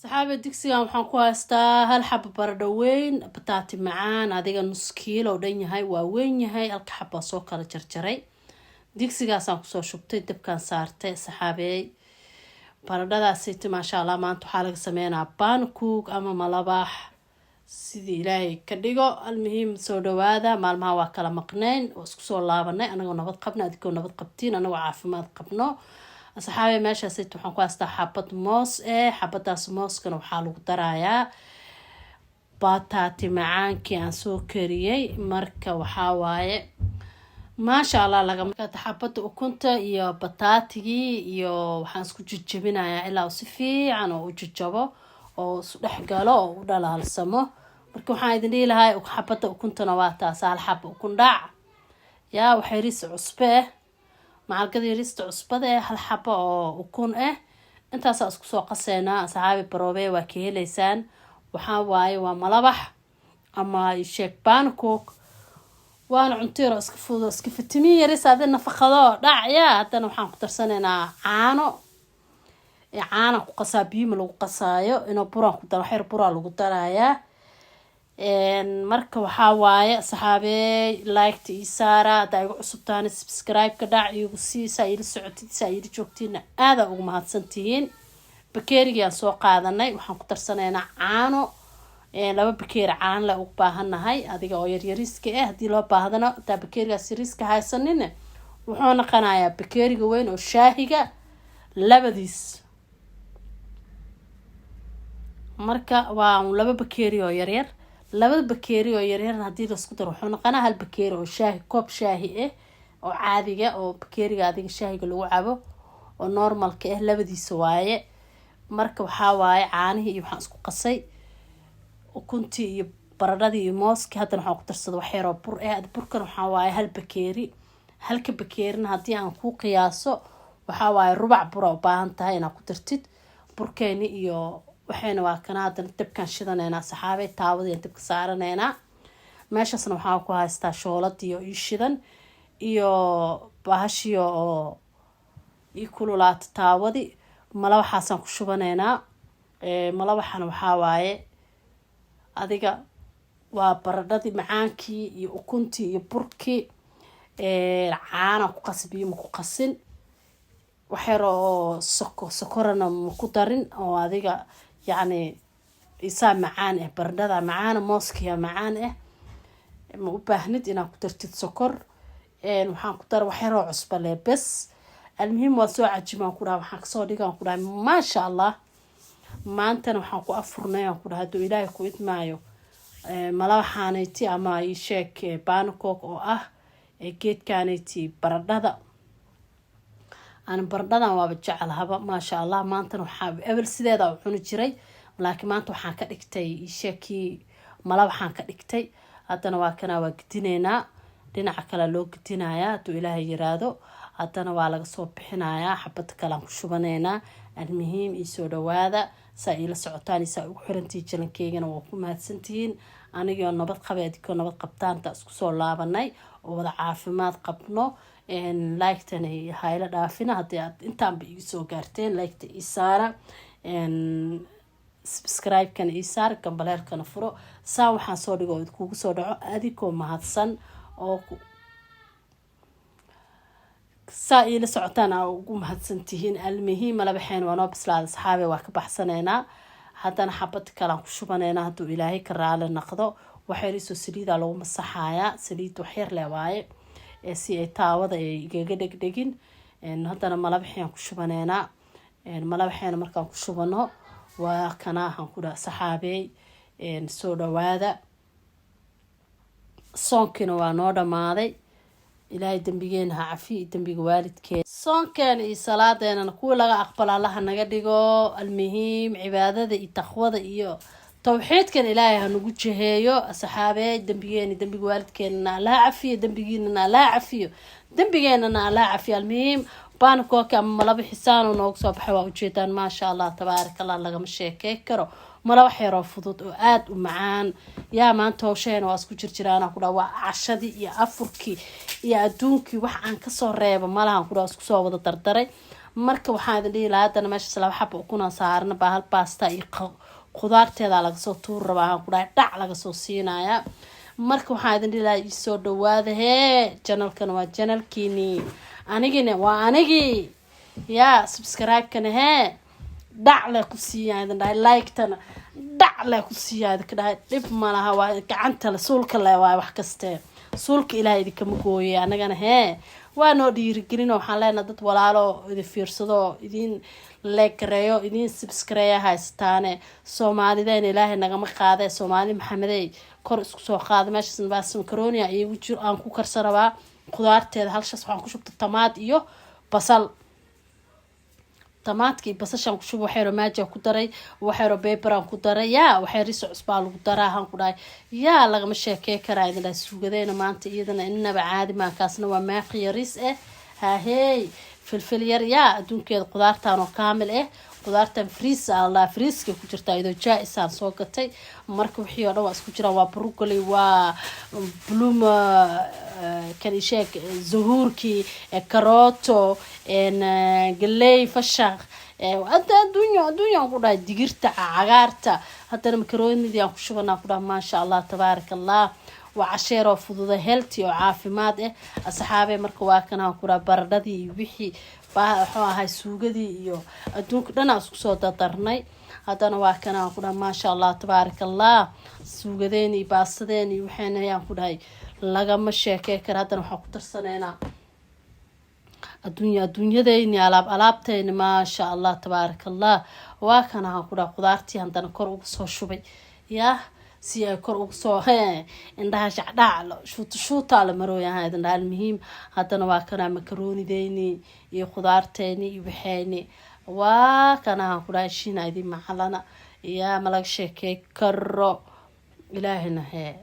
Saxaabe, digsigan waxaan ku haystaa hal xaba baradho weyn, bataati macaan, adiga nus kiilo oo dhan yahay, waa weyn yahay. Halka xabaa soo kala jarjaray, digsigaasaan kusoo shubtay, dabkaan saartay. Saxaabeey, baradhadaasiti maasha Allah. Maanta waxaa laga sameynaa pannekoek ama malabax, sidii Ilaahay ka dhigo. Almuhiim, soo dhawaada. Maalmaha waa kala maqneyn oo isku soo laabanay anagoo nabad qabno, adigoo nabad qabtiin, anagoo caafimaad qabno. Asxaabe, meeshaasiti waxaan ku haystaa xabad moos eh. Xabadaas mooskana waxaa lagu darayaa bataati macaankii aan soo kariyey. Marka waxaa waaye, maasha Allah, xabada ukunta iyo bataatigii iyo waxaan isku jijabinayaa ilaa si fiican oo u jijabo oo isu dhex galo oo u dhalaalsamo. Marka waxaan idin dhihi lahaa, xabada ukuntana waa taas, hal xaba ukun dhac yaa, waxa yariis cusbe ah, macalgada yariista cusbada eh, hal xaba oo ukun ah, intaasaa isku soo qaseynaa. Asxaabi, baroobe waa ka heleysaan. Waxaa waaye waa malabax ama sheeg pannekoek, waana cunto yaro iska fudo, iska fitamiin yaris, adi nafaqado dhac yaa. Haddana waxaan ku darsanaynaa caano. Caana ku qasaa, biyuma lagu qasaayo, inuu buraan ku daro, waxyar buraa lagu darayaa. Marka waxaa waaye, saxaabey, like-ta ii saara. Haddaa igu cusubtaana, subscribe-ka dhac iigu sii, saa iila socotid, saa iila joogtiinna aada ugu mahadsantihiin. Bakeerigii aan soo qaadanay waxaan ku darsanaynaa caano. 2 bakeeri caano le ugu baahannahay, adiga oo yaryariiska ah. Haddii loo baahdana, hadaa bakeerigaas yariiska haysanin, wuxuu naqanayaa bakeeriga weyn oo shaahiga labadiis. Marka waa 2 bakeeri oo yaryar. Labada bakeeri oo yaryarna haddii laisku daro, wuxuu noqonaa hal bakeeri oo shaahi, koob shaahi ah oo caadiga oo bakeeriga adiga shaahiga lagu cabo oo normalka ah labadiisa waaye. Marka waxaa waaye, caanihii iyo waxaan isku qasay ukuntii iyo baradhadii iyo mooskii. Haddana waxaan ku darsada wax yaroo bur ah. Burkan waxaa waaye hal bakeeri. Halka bakeerina haddii aan ku qiyaaso, waxaa waaye rubac bura u baahan tahay inaad ku dartid. Burkeeni iyo waxayna waa kana. Haddana dabkaan shidaneynaa, saxaabey, taawadiian dabka saaraneynaa. Meeshaasna waxaan ku haystaa shooladii oo ii shidan iyo bahashiyo oo ii kululaata taawadi. Malawaxaasaan ku shubaneynaa. Malawaxana waxaa waaye, adiga waa baradhadii macaankii iyo ukuntii iyo burkii, caana ku qasi, biyo ma ku qasin, waxyar oo sokorana ma ku darin, oo adiga yacni isaa macaan ah, baradhada macaana, mooskiya macaan ah, ma u baahnid inaad ku dartid sokor. Waxaan ku dara waxyaroo cusba leh bes. Almuhiim, waa soo cajimaan ku dhaha, waxaan kasoo dhigaan ku dhahay, maasha Allah. Maantana waxaan ku afurnay, aan ku dhahay, hadduu Ilaahay ku idmaayo, malawaxaanayti ama isheeg pannekoek oo ah geedkaanayti baradhada. Aan baradhadan waaba jecelhaba, maasha Allah. Maantana waxaa ebel sideeda u cuni jiray, laakiin maanta waxaan ka dhigtay isheekii malawaxaan ka dhigtay. Haddana waa kana, waa gedineynaa, dhinaca kale loo gedinayaa hadduu Ilaahay yiraahdo. Haddana waa laga soo bixinayaa, xabada kale aan ku shubaneynaa. Almuhiim, iisoo dhawaada. Saa iila socotaan, saa ugu xirantihiin channelkeygana, waa ku mahadsantihiin. Anigoo nabad qabay, adigoo nabad qabtaan, intaa isku soo laabanay oo wada caafimaad qabno. Like-tana hayla dhaafina. Haddii aad intaanba igu soo gaarteen, like-ta ii saara, subscribe-kana ii saar, gambaleelkana furo, saa waxaan soo dhigo oo idkugu soo dhaco, adigoo mahadsan oo saa iila socotaan aa ugu mahadsantihiin. Almuhiim, malabaxeen waa noo bislaada, saxaabe, waa ka baxsaneynaa. Haddana xabad kalean ku shubaneynaa hadduu Ilaahay ka raali naqdo. Waxyariisoo saliidaa lagu masaxayaa, saliid waxyar leh waaye, si ay taawada ay igaga dhegdhegin. Haddana malabaxiyaan ku shubaneynaa. Malabaxeena markaan ku shubano, waa kanaahan ku dhaha. Saxaabeey, soo dhawaada. Soonkiina waa noo dhamaaday. Ilaahay dembigeena ha cafiyo, dembiga waalidkeena, soonkeena iyo salaadeenana kuwii laga aqbala Allaha naga dhigo. Almuhiim, cibaadada iyo taqwada iyo tawxiidkan Ilaahay ha nagu jiheeyo. Saxaabee, dembigeena, dembiga waalidkeenana Allaha cafiyo, dembigiinana Allaha cafiyo, dembigeenana Allaha cafiyo. Almuhiim, pannekoek ama malaba xisaan oo noogu soo baxay waa ujeedaan, maasha Allah, tabaaraka Allah, lagama sheekey karo. Malabax yaroo fudud oo aada u macaan yaa. Maanta hawsheena waa isku jirjiraana ku dhaha, waa cashadii iyo afurkii iyo adduunkii, wax aan kasoo reebo malahan ku dhaha, isku soo wada dardaray. Marka waxaan idin dhihi lahaa, haddana meeshaas laba xaba ukunaan saarna baa, hal baasta iyo khudaarteeda lagasoo tuuri rabaa, aan ku dhahay, dhac lagasoo siinaya. Marka waxaan idin dhihi lahaa, iisoo dhawaada hee. Channelkana waa channelkiini, anigina waa anigii. Yaa subscribe-kana hee dhac le ku siiyaa idin dhahay, like-tana dhac le ku siiyaa idinka dhahay. Dhib malaha, waa gacanta le, suulka le waay, wax kastee suulka Ilaah idinkama gooyay. Anagana hee waa noo dhiirigelin. Waxaan leenahay dad walaalo idin fiirsado, idin like-gareeyo, idin subscribe haysataane. Soomaalideen Ilaahay nagama qaade. Soomaali Maxamedey, kor isku soo qaada. Meeshaas baas macaronia iigu jiro aan ku karsan rabaa. Khudaarteeda halshaas waxaan ku shubta tamaad iyo basal. Tamaadka iyo basashaan ku shuba, waxyaro maaja ku daray, waxyaro pepper-aan ku daray, yaa waxyar riso cusbaa lagu daraa, han ku dhahay. Yaa lagama sheekey karaa idin dhahay. Suugadeena maanta iyadana inaba caadi maa. Kaasna waa maaqi yaris ah, haahey, filfil yar, yaa adduunkeeda. Khudaartan oo kaamil ah, khudaartan freeze allah, freezeka ku jirtaa, iyadoo jaa-isaan soo gatay. Marka wixii oo dhan waa isku jiraan: waa broccoli, waa bluma, kan isheeg, zuhuurkii, karooto, galey, fashaq, adduunyo adduunya aan ku dhahay, digirta cagaarta. Haddana makaroonidii aan ku shubanaa, ku dhahay. Maasha Allah, tabaaraka Allah, waa casheer oo fududa, healthy oo caafimaad ah, asxaabe. Marka waa kanaan ku dhaha, baradhadii iyo wixii muxuu ahay, suugadii iyo adduunka dhan aan isku soo dardarnay. Haddana waa kanaan ku dhaha, maasha Allah, tabaaraka Allah, suugadeen iyo baasadeen iyo waxeen ayaan ku dhahay, lagama sheekey kara. Haddana waxaan ku darsaneynaa adduunya adduunyadeyni, alaab alaabteyni. Maasha Allah, tabaaraka Allah, waa kanaan ku dhaha, khudaartii haddana kor uga soo shubay, yaa si ay kor ugu soo indhaha shacdhac, shuuta shuutaa la marooyaha idin dhaha. Almuhiim, haddana waa kanaa makaroonideyni iyo khudaarteeni iyo waxeyni. Waa kanahan ku dhahay, shiina idin macalana, yaa ma laga sheekey karo. Ilaahina hee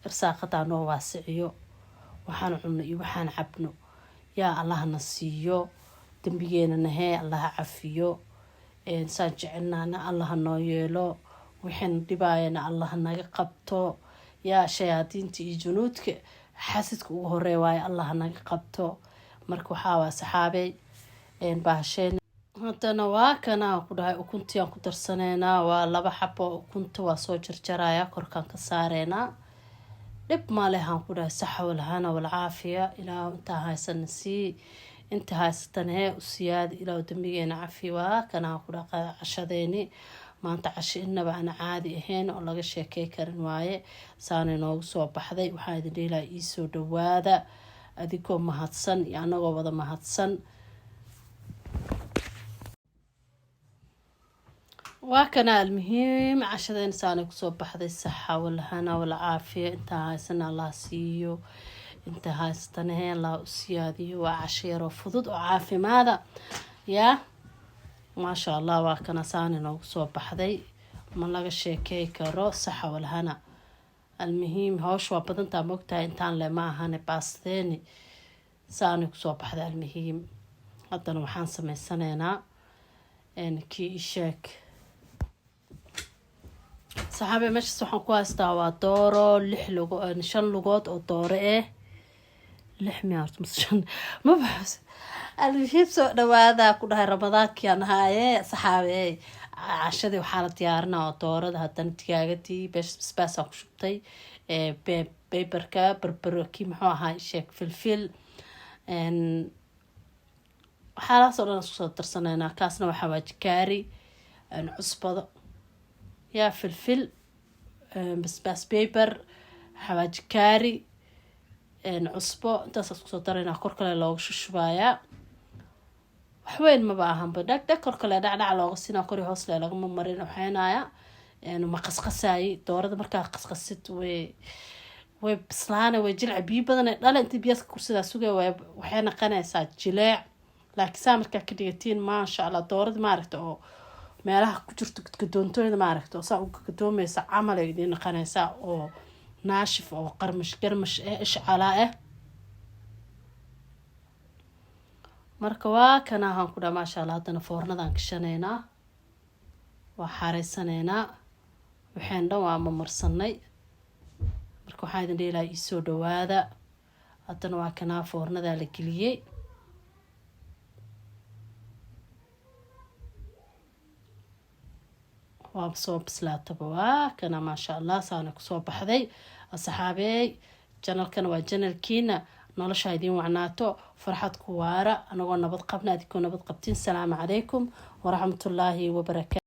irsaaqadaa noo waasiciyo, waxaan cunno iyo waxaan cabno yaa Allahna siiyo, dembigeenana hee Allaha cafiyo, saan jecelnaana Allaha noo yeelo, waxayna dhibaayana Allah naga qabto, yaa shayaadiinta iyo junuudka xasidka ugu horeey waayo Allah naga qabto. Marka waxaa waa, saxaabey, baahasheen. Haddana waa kanaan ku dhahay, ukuntii aan ku darsaneynaa. Waa laba xabo ukunta, waa soo jarjaraya, korkaan ka saareynaa. Dhib malehaan ku dhahay, saxa walhana walcaafiya. Ilaah intaa haysana sii, inta haysatana hee u siyaadi. Ilaah dambigeena cafi. Waa kanaan ku dhaha, cashadeeni maanta, casho inaba aan caadi ahayn oo laga sheekey karin waaye. Saana noogu soo baxday. Waxaa idin dhihilaha, iisoo dhawaada adigoo mahadsan iyo anagoo wada mahadsan. Waa kana almuhiim, cashadeena saanay kusoo baxday, saxa walhana walcaafiya. Intaa haysana Allah siiyo, inta haysatana hee Allah u siyaadiyo. Waa casho yaroo fudud oo caafimaada, yaa maasha Allah. Waa kana saana noogu soo baxday, ma laga sheekey karo, saxa walhana. Almuhiim, hawsha waa badantaa, moogtahay, intaan le ma ahane. Baasteeni saanay kusoo baxday. Almuhiim, haddana waxaan sameysanaynaa kii isheeg, saxaabe. Meeshaas waxaan ku haystaa waa dooro, lix lugo, shan lugood oo dooro ah, lix miyaart mase shan, ma baxs. Almuhiim, soo dhawaada ku dhahay. Ramadaankii aan ahaaye, saxaabe, cashadii waxaa la diyaarinaa oo doorada. Haddana digaagadii beesha basbaasaan ku shubtay, pepperka, barbarokii, muxuu ahaa, sheeg, filfil, waxyaalahaas oo dhan isku soo darsaneynaa. Kaasna waxaa waa jikaari, cusbado, yaa filfil, basbaas, pepper, xawaaji kaari, cusbo, intaas isku soo daraynaa. Kor kale looga shushubayaa, waxweyn maba ahanba. Dhag dhag kor kale dhacdhac looga siinaa, kori hoosle lagama marin. Waxeynaya ma qasqasaayi doorada. Markaa qasqasid way bislaana, way jilca, biyo badan dhale. Inta biyaaska kursidaa sugay waxay naqanaysaa jileec. Laakiin saa markaa ka dhigatiin, maasha Allah, doorada maaragta oo meelaha ku jirto gadgadoontooyda maaragta oo saa u gadgadoomeysa camal ay idiin naqanaysaa, oo naashif oo qarmash garmash eh, ishcalaa ah. Marka waa kana ahaan ku dhaha, maasha Allah. Haddana foornadaan gashaneynaa, waa xaareysaneynaa, waxaan dhan waa mamarsanay. Marka waxaa idin dhihi lahaa, iisoo dhawaada. Haddana waa kanaa foornadaa la geliyey. Waaba soo bislaataba, waa kana, maasha Allah, saana kusoo baxday. Asxaabeey, channelkana waa channelkiina. Nolosha idiin wacnaato, farxad ku waara, anagoo nabad qabna, adinkoo nabad qabtiin. Salaamu calaykum waraxmatullaahi wabarakaatu.